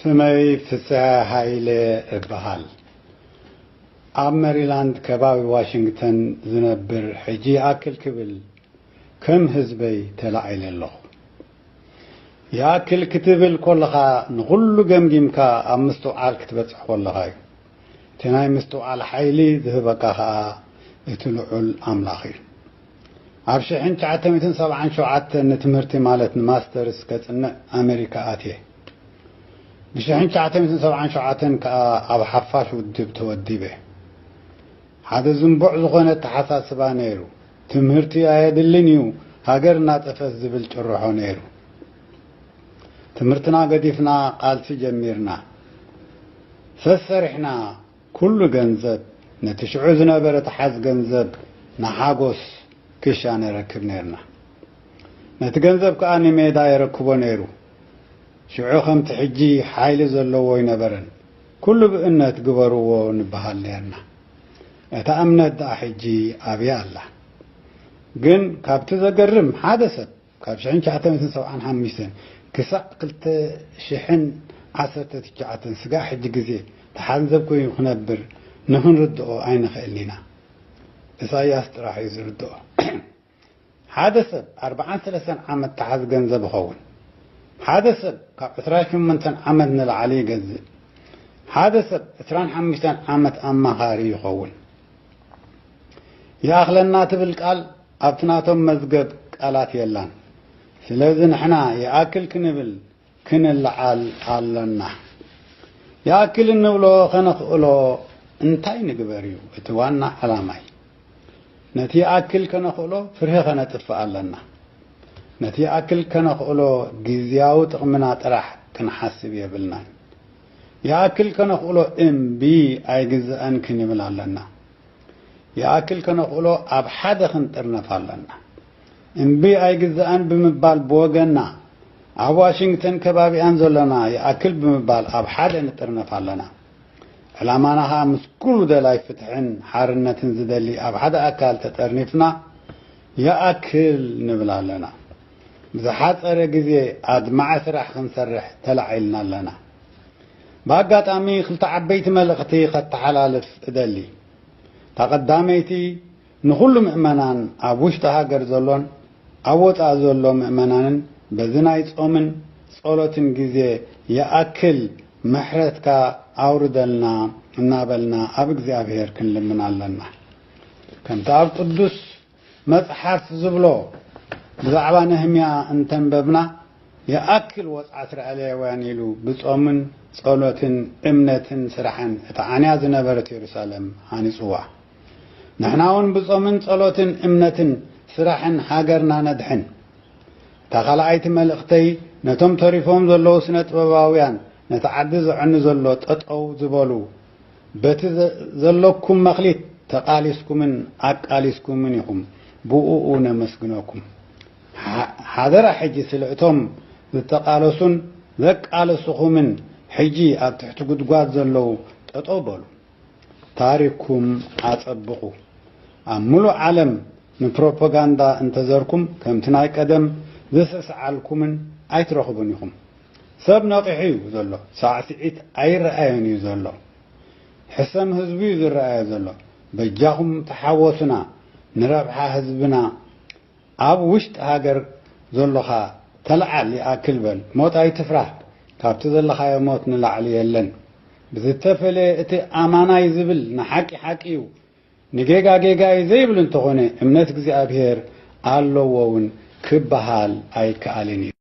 ስመይ ፍስሐ ሃይለ እበሃል። ኣብ መሪላንድ ከባቢ ዋሽንግተን ዝነብር ሕጂ ይኣክል ክብል ከም ህዝበይ ተላዒለ ኣለኹ። ይኣክል ክትብል ከለኻ ንኹሉ ገምጊምካ ኣብ ምስትውዓል ክትበጽሕ ከለኻ እዩ። እቲ ናይ ምስትውዓል ሓይሊ ዝህበካ ኸኣ እቲ ልዑል ኣምላኽ እዩ። ኣብ ሽሕን ትሽዓተ ሚእትን ሰብዓን ሸውዓተን ንትምህርቲ ማለት ንማስተርስ ከጽንዕ ኣመሪካ ኣትየ። ብሽሕን ትሽዓተ ሚእትን ሰብዓን ሸውዓተን ከኣ ኣብ ሓፋሽ ውድብ ተወዲበ። ሓደ ዝንቡዕ ዝኾነ ኣተሓሳስባ ነይሩ። ትምህርቲ ኣየድልን እዩ፣ ሃገር እናጠፈት ዝብል ጭርሖ ነይሩ። ትምህርትና ገዲፍና ቃልሲ ጀሚርና። ሰሰሪሕና ኩሉ ገንዘብ፣ ነቲ ሽዑ ዝነበረ ተሓዝ ገንዘብ ንሓጎስ ክሻ ነረክብ ነይርና። ነቲ ገንዘብ ከኣ ንሜዳ የረክቦ ነይሩ። ሽዑ ከምቲ ሕጂ ሓይሊ ዘለዎ ኣይነበረን። ኩሉ ብእምነት ግበርዎ ንበሃል ነይርና። እታ እምነት ደኣ ሕጂ ኣብያ ኣላ? ግን ካብቲ ዘገርም ሓደ ሰብ ካብ ሽሕን ትሽዓተ ሚእትን ሰብዓን ሓሙሽተን ክሳዕ ክልተ ሽሕን ዓሰርተ ትሽዓተን ስጋዕ ሕጂ ግዜ ተሓንዘብ ኮይኑ ክነብር ንኽንርድኦ ኣይንኽእልን ኢና። ኢሳይያስ ጥራሕ እዩ ዝርድኦ። ሓደ ሰብ ኣርብዓን ሰለስተን ዓመት ተሓዝ ገንዘብ ይኸውን። ሓደ ሰብ ካብ ዕስራን ሸሞንተን ዓመት ንላዕሊ ይገዝእ። ሓደ ሰብ ዕስራን ሓሙሽተን ዓመት ኣማኻሪ ይኸውን። ይኣኽለና ትብል ቃል ኣብቲ ናቶም መዝገብ ቃላት የላን። ስለዚ ንሕና ይኣክል ክንብል ክንለዓል ኣሎና። ይኣክል እንብሎ ከነኽእሎ እንታይ ንግበር እዩ እቲ ዋና ዓላማይ። ነቲ ይኣክል ከነኽእሎ ፍርሂ ከነጥፍእ ኣለና። ነቲ ይኣክል ከነኽእሎ ግዝያዊ ጥቕምና ጥራሕ ክንሓስብ የብልናን። ይኣክል ከነኽእሎ እምቢ ኣይግዝኣን ክንብል ኣለና። ይኣክል ከነኽእሎ ኣብ ሓደ ክንጥርነፍ ኣለና። እምቢ ኣይግዝኣን ብምባል ብወገንና፣ ኣብ ዋሽንግተን ከባቢኣን ዘሎና ይኣክል ብምባል ኣብ ሓደ ንጥርነፍ ኣለና። ዕላማና ኸኣ ምስ ኩሉ ደላይ ፍትሕን ሓርነትን ዝደሊ ኣብ ሓደ ኣካል ተጠርኒፍና ይኣክል ንብል ኣለና። ብዝሓጸረ ግዜ ኣድማዒ ስራሕ ክንሰርሕ ተላዒልና ኣለና። ብኣጋጣሚ ክልተ ዓበይቲ መልእኽቲ ከተሓላልፍ እደሊ። እታ ቀዳመይቲ ንኹሉ ምእመናን ኣብ ውሽጢ ሃገር ዘሎን ኣብ ወጻኢ ዘሎ ምእመናንን በዚ ናይ ጾምን ጸሎትን ግዜ ይኣክል ምሕረትካ ኣውርደልና እናበልና ኣብ እግዚኣብሔር ክንልምን ኣለና። ከምቲ ኣብ ቅዱስ መጽሓፍ ዝብሎ ብዛዕባ ነህምያ እንተንበብና ይኣክል ወጽዓ እስራኤላውያን ኢሉ ብጾምን ጸሎትን እምነትን ስራሕን እታ ዓንያ ዝነበረት የሩሳሌም ሃኒጽዋ። ንሕና እውን ብጾምን ጸሎትን እምነትን ስራሕን ሃገርና ነድሕን። እታ ካልኣይቲ መልእኽተይ ነቶም ተሪፎም ዘለዉ ስነ ጥበባውያን ነቲ ዓዲ ዘዕኑ ዘሎ ጠጠው ዝበሉ በቲ ዘለኩም መኽሊት ተቓሊስኩምን ኣቃሊስኩምን ኢኹም፣ ብእኡ ነመስግነኩም። ሓደራ ሕጂ ስለ እቶም ዝተቓለሱን ዘቃለስኹምን ሕጂ ኣብ ትሕቲ ጉድጓድ ዘለዉ ጠጠው በሉ። ታሪክኩም ኣጸብቑ። ኣብ ምሉእ ዓለም ንፕሮፓጋንዳ እንተዘርኩም ከምቲ ናይ ቀደም ዝስዕስዓልኩምን ኣይትረኽቡን ኢኹም። ሰብ ነቒሑ እዩ ዘሎ። ሳዕስዒት ኣይረኣዮን እዩ ዘሎ። ሕሰም ህዝቡ እዩ ዝረኣዮ ዘሎ። በጃኹም ተሓወሱና፣ ንረብሓ ህዝብና። ኣብ ውሽጢ ሃገር ዘሎኻ ተለዓል ይኣክል በል። ሞት ኣይትፍራህ። ካብቲ ዘለኻ ሞት ንላዕሊ የለን። ብዝተፈለየ እቲ ኣማናይ ዝብል ንሓቂ ሓቂ እዩ። ንጌጋ ጌጋ እዩ ዘይብል እንተኾነ እምነት እግዚኣብሔር ኣለዎ እውን ክበሃል ኣይከኣልን እዩ።